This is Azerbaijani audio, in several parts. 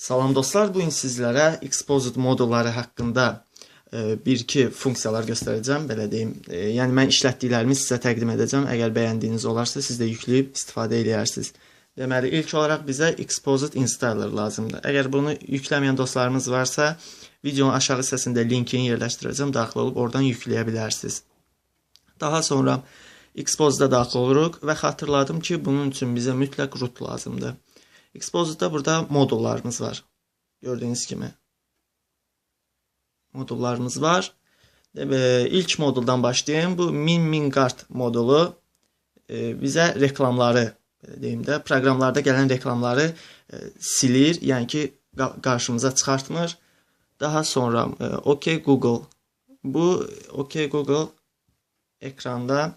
Salam dostlar, bugün sizlərə Xposed modulları haqqında bir-iki funksiyalar göstərəcəm, belə deyim. Yəni mən işlətdiklərimi sizə təqdim edəcəm. Əgər bəyəndiyiniz olarsa, siz də yükləyib istifadə eləyərsiniz. Deməli, ilk olaraq bizə Xposed Installer lazımdır. Əgər bunu yükləməyən dostlarımız varsa, videonun aşağı hissəsində linkini yerləşdirəcəm, daxil olub oradan yükləyə bilərsiniz. Daha sonra Xposed-ə daxil oluruq və xatırladım ki, bunun üçün bizə mütləq root lazımdır. Xposed'da burada modullarımız var. Gördüyünüz kimi modullarımız var. İlk moduldan başlayayım. Bu MinMinGuard modulu bizə reklamları, belə deyim də, proqramlarda gələn reklamları silir, yəni ki, qarşımıza çıxartmır. Daha sonra OK Google. Bu OK Google ekranda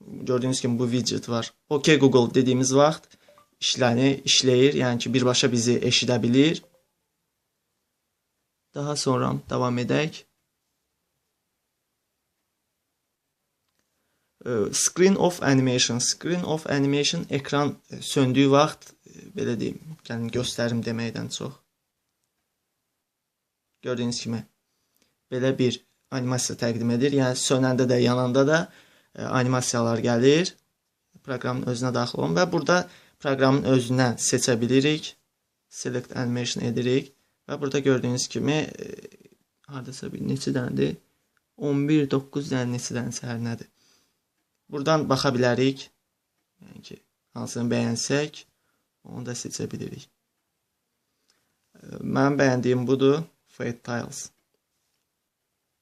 gördüyünüz kimi bu widget var. OK Google dediyimiz vaxt işləyir, yəni ki, birbaşa bizi eşidə bilir. Daha sonra davam edək. Screen off animation. Screen off animation ekran söndüyü vaxt, belə deyim, gəlin göstərim deməkdən çox. Gördüyünüz kimi belə bir animasiya təqdim edir. Yəni sönəndə də, yananda da animasiyalar gəlir. Proqramın özünə daxil olun və burada proqramın özündən seçə bilirik. Select animation edirik. Və burada gördüyünüz kimi hardasa bir neçə dənədir? 11, 9 dənə neçə dənəsi hər nədir? Buradan baxa bilərik. Yəni ki, hansını bəyənsək, onu da seçə bilirik. Mənim bəyəndiyim budur. Fade Tiles.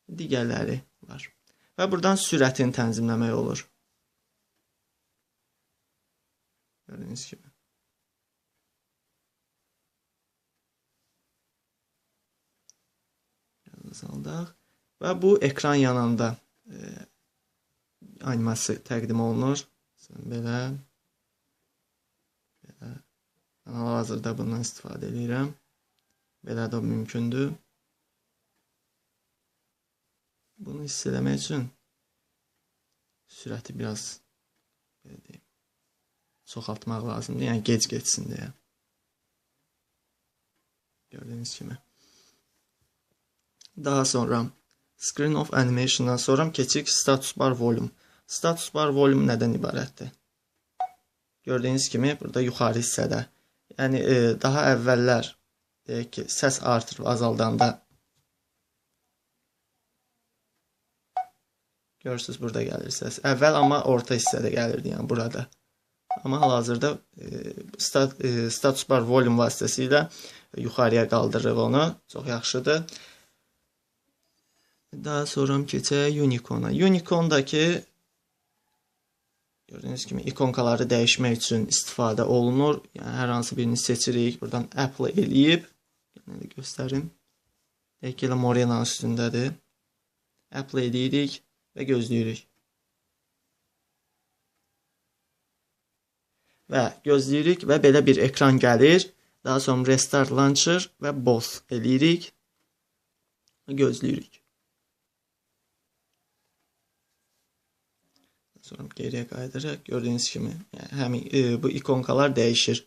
Digərləri var. Və buradan sürətini tənzimləmək olur. Gördüyünüz kimi. Biraz azaldaq. Və bu ekran yananda animasiya təqdim olunur. Belə. Belə. Mən hal-hazırda bundan istifadə edirəm. Belə də mümkündür. Bunu hiss eləmək üçün sürəti biraz belə deyim, çoxaltmaq lazımdır. Yəni gec getsin deyə. Gördüyünüz kimi. Daha sonra Screen off animation'dan sonra keçirik Status bar volume. Status bar volume nədən ibarətdir? Gördüyünüz kimi burada yuxarı hissədə. Yəni daha əvvəllər deyək ki, səs artırıb azaldanda görürsünüz burada gəlir səs. Əvvəl amma orta hissədə gəlirdi, yəni burada. Amma hal-hazırda status bar volume vasitəsilə yuxarıya qaldırırıq onu. Çox yaxşıdır. Daha sonra keçək Unicorn-a. Unicorn-dakı gördüyünüz kimi ikonkaları dəyişmək üçün istifadə olunur. Yəni hər hansı birini seçirik. Buradan Apple eləyib. Yəni də göstərim. Deyək ki, elə Morena'nın üstündədir. Apple eləyirik və gözləyirik. Və gözləyirik və belə bir ekran gəlir. Daha sonra Restart Launcher və Both eləyirik. Gözləyirik. Sonra geriyə qayıdırıq. Gördüyünüz kimi, yəni, həmin bu ikonkalar dəyişir.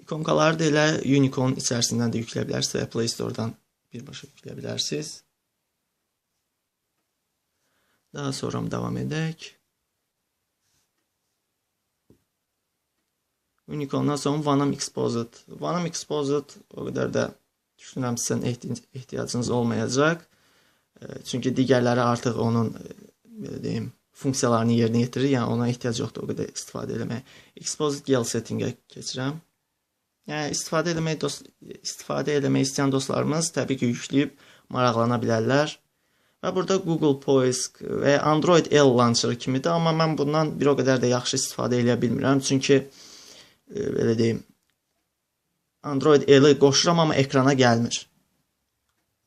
İkonkaları da elə Unicorn içərisindən də yükləyə bilərsiniz və Play Store-dan birbaşa yükləyə bilərsiniz. Daha sonra davam edək. Unicorn'dan sonra Wanam Xposed. Wanam Xposed o qədər də düşünürəm sizin ehtiyacınız olmayacaq. Çünki digərləri artıq onun belə deyim, funksiyalarını yerinə yetirir. Yəni ona ehtiyac yoxdur o qədər istifadə eləməyə. Xposed Gel Setting-ə keçirəm. Yəni istifadə eləmək istəyən dostlarımız təbii ki, yükləyib maraqlana bilərlər. Və burada Google Poisk və Android L Launcher kimidir, amma mən bundan bir o qədər də yaxşı istifadə eləyə bilmirəm. Çünki belə deyim, Android L-i qoşuram, amma ekrana gəlmir.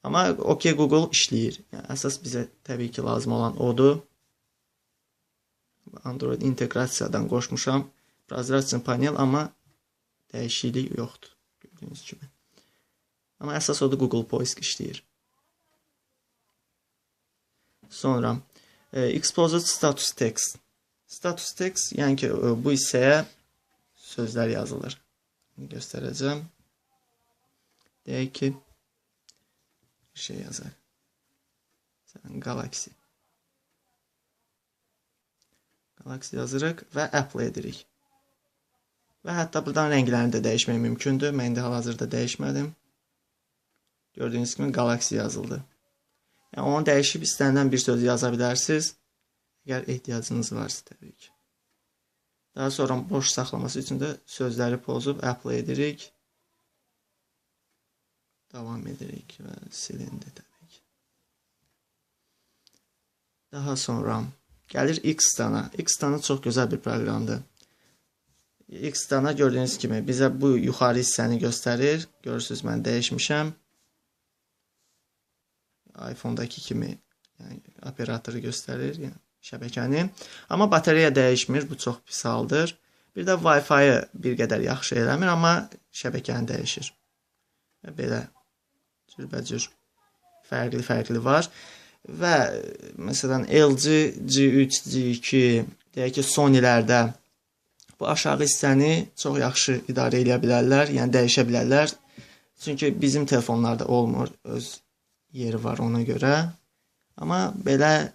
Amma OK Google işləyir. Yəni, əsas bizə təbii ki, lazım olan odur. Android inteqrasiyadan qoşmuşam. Prozraçın panel, amma dəyişiklik yoxdur. Gördüyünüz kimi. Amma əsas odur Google Poisk işləyir. Sonra Xposed Status Text. Status Text, yəni ki, bu hissəyə sözlər yazılır. Göstərəcəm. Deyək ki, bir şey yazaq. Məsələn, Galaxy. Galaxy yazırıq və apply edirik. Və hətta buradan rənglərini də dəyişmək mümkündür. Mən indi hal-hazırda dəyişmədim. Gördüyünüz kimi Galaxy yazıldı. Yəni, onu dəyişib istənilən bir sözü yaza bilərsiniz. Əgər ehtiyacınız varsa təbii ki. Daha sonra boş saxlaması üçün də sözləri pozub apply edirik. Davam edirik və silindi təbii ki. Daha sonra gəlir Xtana. Xtana çox gözəl bir proqramdır. Xtana gördüyünüz kimi bizə bu yuxarı hissəni göstərir. Görürsünüz, mən dəyişmişəm. iPhone-dakı kimi, yəni operatoru göstərir, yəni şəbəkəni. Amma batareya dəyişmir, bu çox pis haldır. Bir də Wi-Fi-ı bir qədər yaxşı eləmir, amma şəbəkəni dəyişir. Və belə cürbəcür fərqli-fərqli var. Və məsələn LG G3, G2, deyək ki, Sony-lərdə bu aşağı hissəni çox yaxşı idarə eləyə bilərlər, yəni dəyişə bilərlər. Çünki bizim telefonlarda olmur, öz yeri var ona görə. Amma belə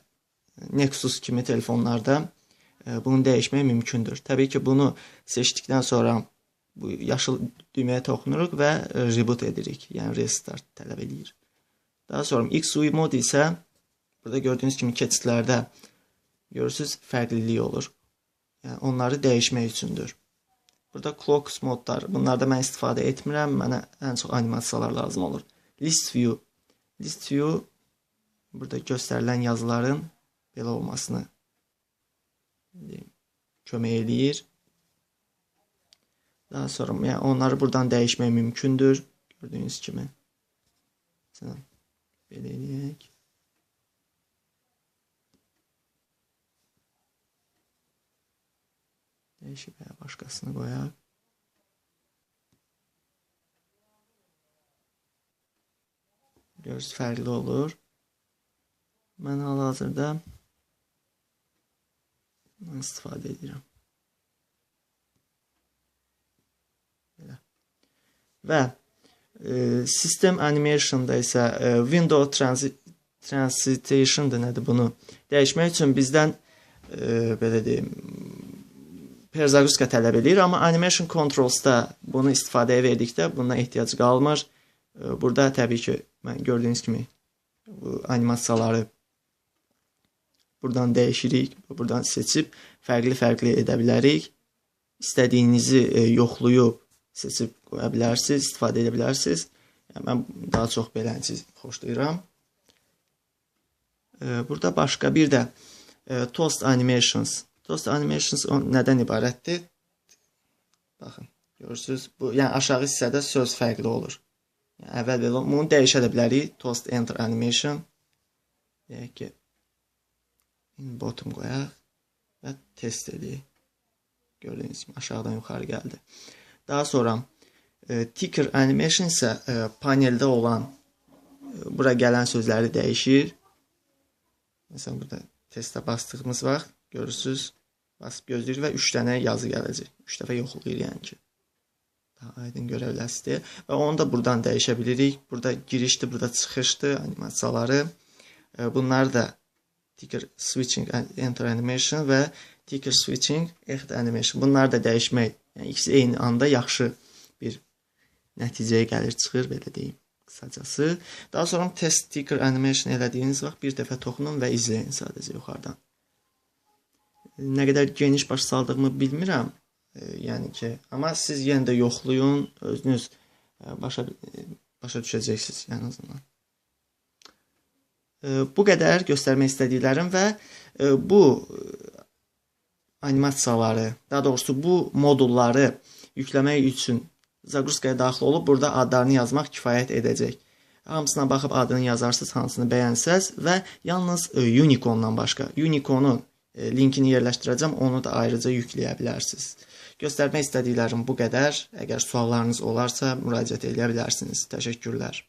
Nexus kimi telefonlarda bunu dəyişmək mümkündür. Təbii ki, bunu seçdikdən sonra bu yaşıl düyməyə toxunuruq və reboot edirik. Yəni restart tələb eləyir. Daha sonra XUI mod isə burada gördüyünüz kimi keçidlərdə görürsünüz fərqlilik olur. Yəni onları dəyişmək üçündür. Burada clocks modlar, bunlarda mən istifadə etmirəm. Mənə ən çox animasiyalar lazım olur. List view. List view burada göstərilən yazıların belə olmasını kömək eləyir. Daha sonra yəni onları buradan dəyişmək mümkündür. Gördüyünüz kimi. Məsələn, belə eləyək. Dəyişib və başqasını qoyaq. Görürsünüz, fərqli olur. Mən hal-hazırda bundan istifadə edirəm. Belə. Və System Animation'da isə Window Transition-da nədir bunu dəyişmək üçün bizdən belə deyim, perzaquska tələb eləyir, amma Animation Controls-da bunu istifadəyə verdikdə buna ehtiyac qalmır. Burada təbii ki, mən gördüyünüz kimi bu animasiyaları buradan dəyişirik, buradan seçib fərqli-fərqli edə bilərik. İstədiyinizi yoxlayıb seçib qoya bilərsiniz, istifadə edə bilərsiniz. Yəni, mən daha çox beləni xoşlayıram. Burada başqa bir də Toast Animations. Toast Animations nədən ibarətdir? Baxın, görürsünüz, bu, yəni aşağı hissədə söz fərqli olur. Yəni, əvvəl belə, bunu dəyişə də bilərik. Toast Enter Animation. Deyək ki, in bottom qoyaq və test edək. Gördüyünüz kimi aşağıdan yuxarı gəldi. Daha sonra Ticker Animation isə paneldə olan bura gələn sözləri dəyişir. Məsələn, burada testə bastığımız vaxt görürsünüz, basıb gözləyir və 3 dənə yazı gələcək. 3 dəfə yoxlayır yəni ki. Daha aydın görə bilərsiniz. Və onu da buradan dəyişə bilirik. Burada girişdir, burada çıxışdır animasiyaları. Bunlar da Ticker Switching Enter Animation və Ticker Switching Exit Animation. Bunları da dəyişmək, yəni ikisi eyni anda yaxşı bir nəticəyə gəlir, çıxır, belə deyim qısacası. Daha sonra Test Ticker Animation elədiyiniz vaxt bir dəfə toxunun və izləyin sadəcə yuxarıdan. Nə qədər geniş baş saldığımı bilmirəm, yəni ki, amma siz yenə də yoxlayın, özünüz başa düşəcəksiniz ən azından. Bu qədər göstərmək istədiklərim və bu animasiyaları, daha doğrusu bu modulları yükləmək üçün Zagruskaya daxil olub burada adlarını yazmaq kifayət edəcək. Hamısına baxıb adını yazarsınız, hansını bəyənsəz və yalnız Unicorn'dan başqa Unicorn'un linkini yerləşdirəcəm, onu da ayrıca yükləyə bilərsiniz. Göstərmək istədiklərim bu qədər. Əgər suallarınız olarsa müraciət eləyə bilərsiniz. Təşəkkürlər.